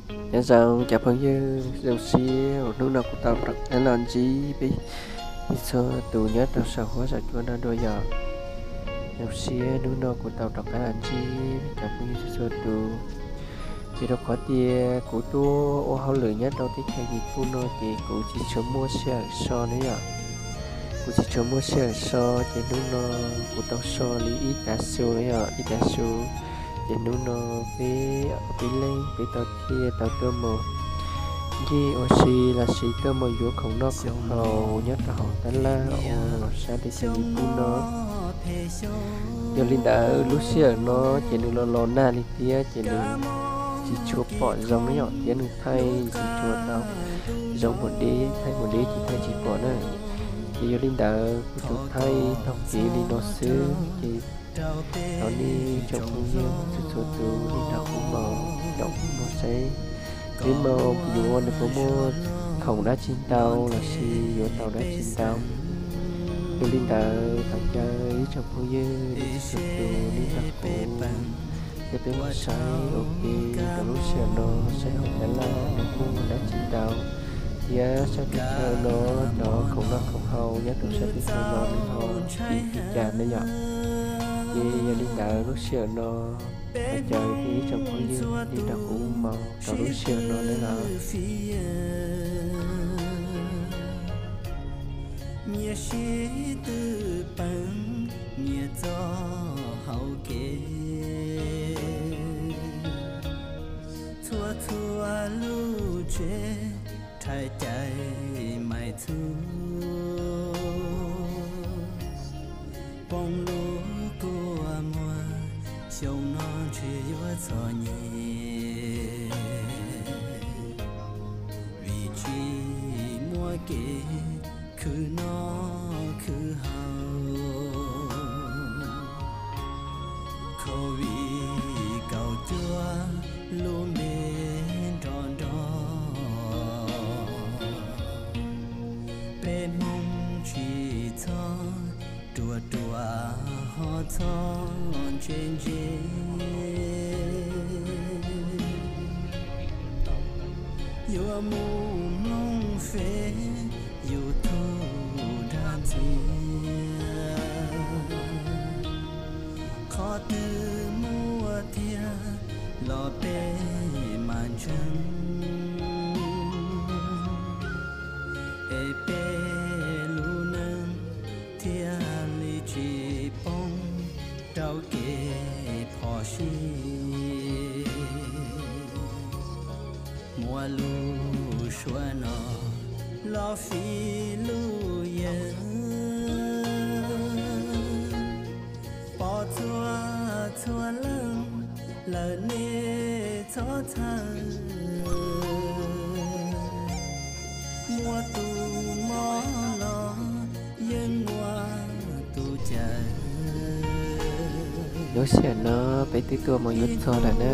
Nyob zoo cov phooj ywg, zoo siab uas hnub no kuv tau rov qab los ntsib peb txhua tus nyob rau saum huab saum cua no dua yom. Zoo siab hnub no kuv tau rov qab los ntsib cov phooj ywg txhua tus. Vim rau qhov tias kuv tuaj ua hauj lwm nyob rau teb chaws Yis Pus no ces kuv tsis tshua muaj sij hawm so na yom. Kuv tsis tshua muaj sij hawm so ces hnub no kuv tau so li ib tav su na yom, ib tav su. Ces hnub no peb, peb leeg peb tau thiaj tau tuaj mus ncig ua si los sis tuaj mus yuav khoom noj khoom haus nyob rau hauv tab laj uas sab teb chaws Yis Pus no. Yog li ntawd lub sij hawm no ces nws los los nag li thiab ces nws tsis tshua pom zoo na yom, thiab nws thaij tsis tshua tau zoo npaum deb, thaij npaum deb ces thaij tsis pom na. Ces yog li ntawd kuv tsuas thaij taug kev li no xwb ces thov nej tsoom phooj ywg txhua txhua tus nej nrog kuv mus, nrog kuv mus saib peb mus yuav nws puas muaj khoom dab tsi ntau los sis yuav tau dab tsi ntau. Yog li ntawd thov caw ib tsoom phooj ywg nej txhua txhua tus nej nrog kuv thiab peb mus saib ua ke rau lub sij hawm no, saib hauv tab laj nws muaj dab tsi ntau thiab sab teb chaws no cov khoom noj khoom haus nyob rau sab teb chaws no nws ho li cas na yom. Ces yog li ntawd lub sij hawm no thov caw ib tsoom phooj ywg nej nrog kuv mus rau lub sij hawm no na los. Nyias sib tw peem, nyias txoj hauv kev, txhua txhua lub tsev rhais cais mais txhub, poob lub kua muag, xyoo no ntshe yuav txom nyem, vim tsis muaj kev khwv noj khwv haus. Covid kaum cuaj lub npe nrov nrov, peb Hmoob tsis txhob ruam ruam, ho txhob ntse ntse. Yuav mus mloog fem yus tug dag ntxias, qhov twg muaj tiag los peb mam ntseeg, es peb lub neej thiaj li tsis poob rau kev phom sij. Muab lub suab no los fij lub yeeb, pom txhua txhua leej lawm nej txhob txhawj, muaj tus mob los yeej muaj tus cawm. Lub sij hawm no peb twb tuaj mus yuav txog lawm na.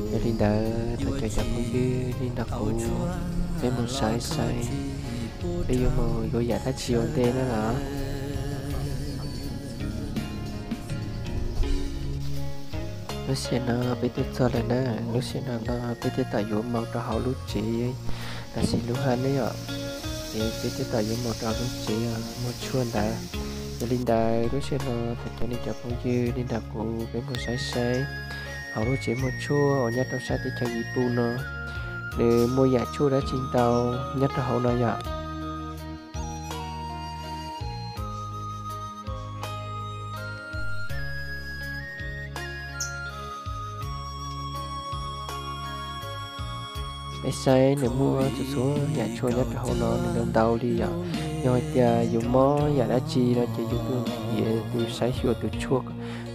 Yog li ntawd thov caw cov phooj ywg nej nrog kuv peb mus saib saib peb yuav mus yuav yam dab tsi ua ntej na los. Lub sij hawm no peb twb txog lawm na, lub sij hawm no peb twb tau yuav mus rau hauv lub tsev los sis lub haj ne yom. Es peb twb tau yuav mus rau lub tsev muag tshuaj ntawd. Yog li ntawd lub sij hawm no thov caw nej cov phooj ywg nej nrog kuv peb mus saib saib hauv lub tsev muag tshuaj uas nyob rau sab teb chaws Yis Pus no, nws muaj yam tshuaj dab tsi ntau nyob rau hauv no yom. Peb saib nws muaj txhua txhua yam tshuaj nyob rau hauv no nws ntau ntau li yom. Yog hais tias yus mob yam dab tsi no ces yus tuaj nrhiav tus saib xyuas tus tshuaj,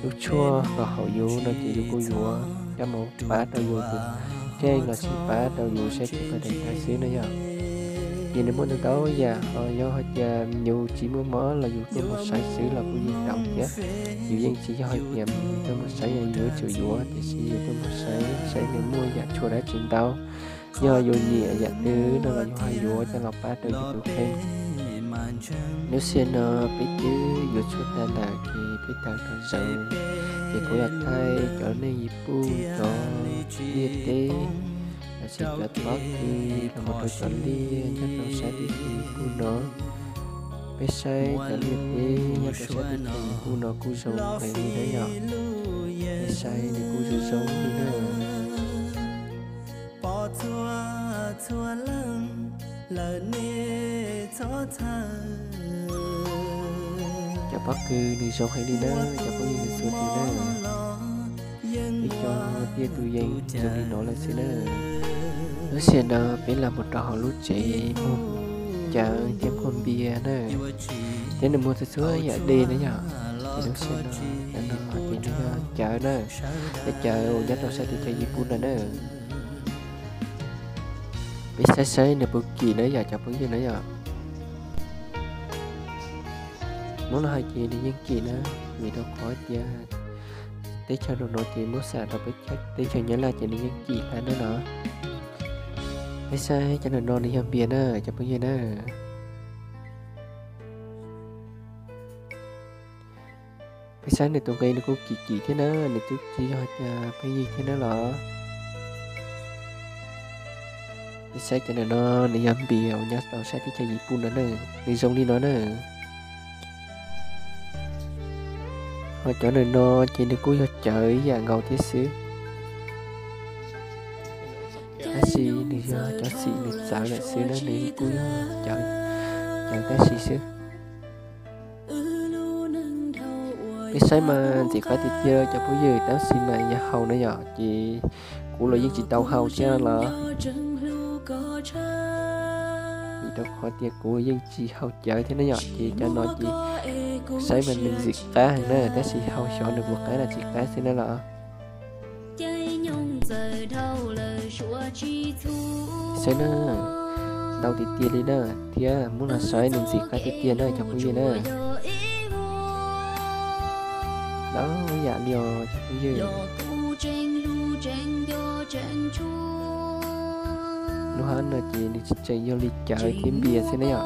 lub tshuaj kom haum yus no ces yus kuj yuav coj mus pab rau yus tus kheej los sis pab rau yus sab cev paj dais tag xwb na yom. Ces nws muaj ntau ntau yam, ho yog hais tias yus tsis muaj mob los yus tuaj mus saib xwb los kuj yeej tau thiab. Yus yeej tsis yog hais tias tuaj mus saib yus yuav tsum yuav, tiam sis yus tuaj mus saib saib nws muaj yam tshuaj dab tsi ntau. Yog yus nyiam yam twg no los yus ho yuav coj los pab rau yus tus kheej. Lub sij hawm no peb twb yuav tshuaj tag lawm ces peb tawm los zaum, ces kuv los thaij cov neeg Yis Pus cov ntiaj teb Lossis cov pob kws los mus rau cov liaj nyob rau sab tim chaw yim puj no. Peb saib cov liaj teb nyob rau sab tim chaw yim puj no kuj zoo heev li na yom. Peb saib nws kuj zoo zoo li na. Cov pob kws nws zoo heev li na, cov phooj ywg txhua tus na. Ib co tiaj tus yees zoo li no lawm xwb na. Lub sij hawm no peb los mus rau hauv lub tsev muag cawv thiab muag npias na, thiab nws muag txhua txhua yam dej na yom. Ces lub sij hawm no, cov no ces nws yog cawv na, cov cawv uas nyob rau sab teb chaws Yis Pus no na. Peb saib saib nws puas kim na yom cov phooj ywg na yom. Muab los hais ces nws yeej kim na, vim rau qhov tias teb chaws no no ces muab xam rau peb teb chaws Nyab Laj ces nws yeej kim hlais na no. Peb saib cov no no nws yog npias na cov phooj ywg na. Peb saib nws tus nqi nws kuj kim kim thiab na, nws twb tsis yog hais tias pheej yig thiab na los. Peb saib cov no no nws yog npias uas nyob rau sab teb chaws Yis Pus no na, nws zoo li no na. Ho cov no no ces nws kuj yog cawv ib yam nkaus thiab xwb, tab sis nws yog cov xim nws txawv lawm xwb na, nws kuj yog cawv, cawv tab sis xwb. Peb saib mas ntxim qab tiag tiag cov phooj ywg, tab sis mas yog haus na yom ces kuv los yeej tsis tau haus thiab los, vim rau qhov tias kuv yeej tsis haus cawv thiab na yom. Ces cov no ces saib mas nws ntxim qab heev na, tab sis haus xyov nws puas qab los tsis qab xwb na los. Saib na, ntau tiag tiag li na, thiab muab los saib nws ntxim qab tiag tiag na cov phooj ywg na. Ntau yam li os cov phooj ywg. Lub hab no ces nws tseem yog li cawv thiab npias xwb na yom.